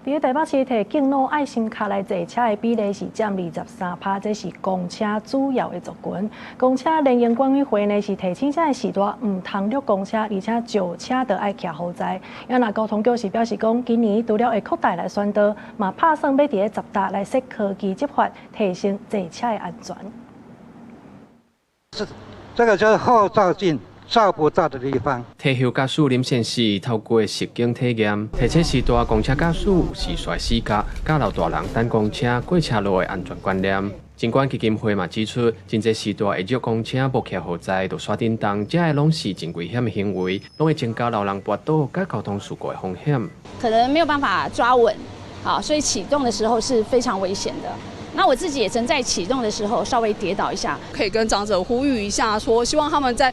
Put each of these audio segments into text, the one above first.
佇台北市提敬老愛心卡來坐車的比例是佔23趴，這是公車主要的族群。公車聯營管委會呢是提醒這个時段毋通掠公車，而且石車著愛徛予在。啊若交通局是表示講，今年除了會擴大來宣導，嘛拍算欲佇咧十搭來設科技執法，提升坐車的安全。這這個就是後照鏡。照不到的地方。退休駕駛林先生透過實景體驗，提醒時大公車駕駛有時紲死角，教老大人等公車過車路的安全觀念。疾管基金會嘛指出，真濟時段會繞公車無徛予在，就煞振動，這个攏是真危險的行為，攏會增加老人跋倒佮交通事故的風險。可能沒有辦法抓穩，好，所以啟動的時候是非常危險的。那我自己也曾在啟動的時候稍微跌倒一下，可以跟長者呼籲一下，說希望他們在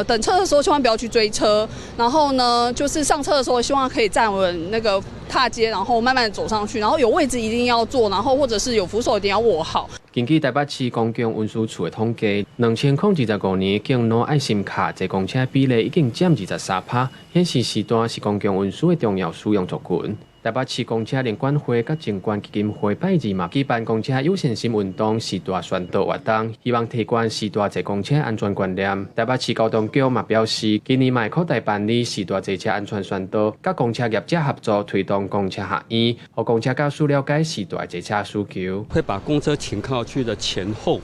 等車的時候千萬不要去追車，然後呢，就是上車的時候希望可以站穩那個踏階，然後慢慢走上去，然後有位置一定要坐，然後或者是有扶手一定要握好。根據台北市公共運輸處的統計，2025年敬老愛心卡坐公車比例已經佔23趴，顯示時段是公共運輸的重要使用族群。台北市公車聯管會佮疾管基金會拜二嘛舉辦公車友善心運動時段宣導活動，希望提懸時段坐公車安全觀念。台北市交通局嘛表示，今年嘛會擴大辦理時段坐車安全宣導，佮公車業者合作推動公車學院，予公車駕駛了解時段坐車需求。會把公車停靠區的前後，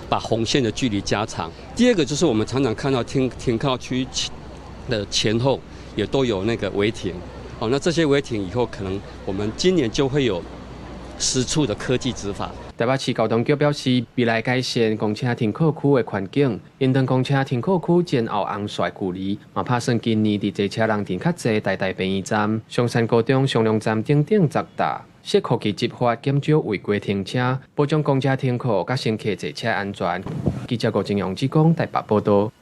把紅線的距離加長。第二個就是我們常常看到停靠區的前後也都有那個違停。哦，那這些違停以後，可能我們今年就會有10處的科技執法。台北市交通局表示，未來改善公車停靠區的環境，延長公車停靠區前後紅線距離，嘛拍算今年佇坐車人陣較濟台大便宜站、松山高中雙龍站等等十搭設科技執法，減少違規停車，保障公車停靠佮乘客坐車安全。記者郭正陽志講台北報道。